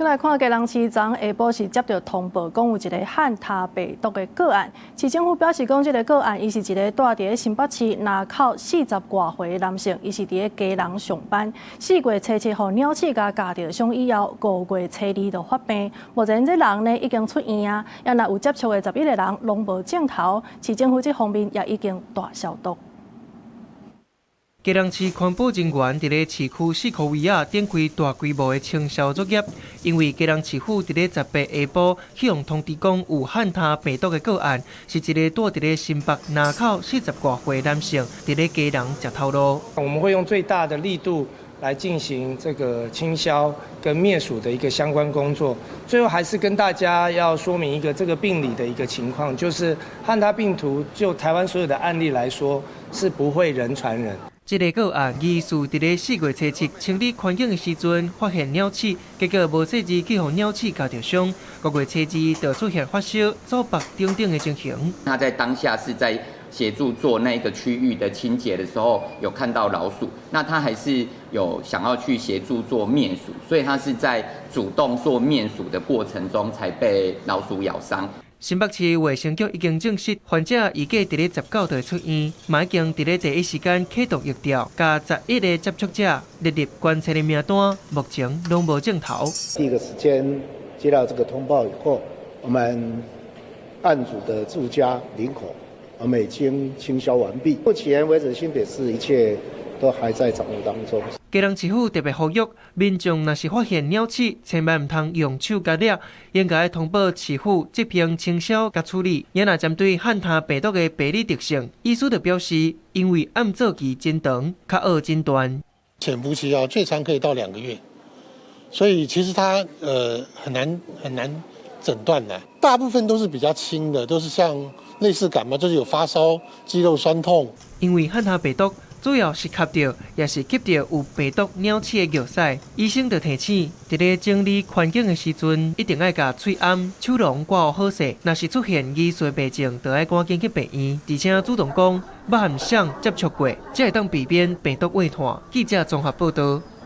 閣來看基隆市，昨下晡是接著通報，講有一个漢他病毒的個案。市政府表示講，這个個案伊是一个蹛佇咧新北市林口四十外歲的男性，伊是佇咧基隆上班。4月初七予鳥鼠共咬著傷以後，5月初二就發病。目前這人呢已經出院啊，也若有接觸的11個人攏無症頭。市政府這方面也已經大消毒。基隆市環保人員佇咧市區四箍圍仔展開大規模的清消作業，因為基隆市府佇咧18下晡去予通知講有漢他病毒的個案，是一个蹛佇咧新北林口四十外歲男性，佇咧基隆食頭路。我們會用最大的力度來進行這個清消跟滅鼠的一個相關工作。最後還是跟大家要說明一個這個病理的一個情況，就是漢他病毒就台灣所有的案例來說，是不會人傳人。這个個案疑似佇咧4月初七清理環境的時陣發現鳥鼠，結果無細緻去予鳥鼠咬著傷。5月初二就出現發燒、早腹等等的情形。他在當下是在協助做那個區域的清潔的時候，有看到老鼠，那他還是有想要去協助做滅鼠，所以他是在主動做滅鼠的過程中才被老鼠咬傷。新北市衛生局已經證實，患者預計佇咧19就會出院，嘛已經佇咧第一時間啟動疫調，共11個接觸者列入觀察的名單，目前攏無症頭。第一個時間接到這個通報以後，我們案主的住家林口，我們已經清消完畢。目前為止，新北市一切都還在掌握當中。基隆市府特別呼籲民眾，若是發現鳥鼠，千萬毋通用手共掠，應該通報市府執行清消佮處理。也若針對漢他病毒的病理特性，醫師就表示，因為暗做期真長，較好診斷。潛伏期啊，最長可以到2個月，所以其實它很難很難診斷的。大部分都是比較輕的，都是像類似感冒，就是有發燒、肌肉痠痛。因為漢他病毒主要是吸著，抑是吸著有病毒鳥鼠的尿屎。醫生就提醒，佇咧整理環境的時陣，一定愛共喙罨、手籠掛好勢。若是出現疑似病症，就愛趕緊去病院，而且主動講捌和誰接觸過，才會當避免病毒外傳。記者綜合報導。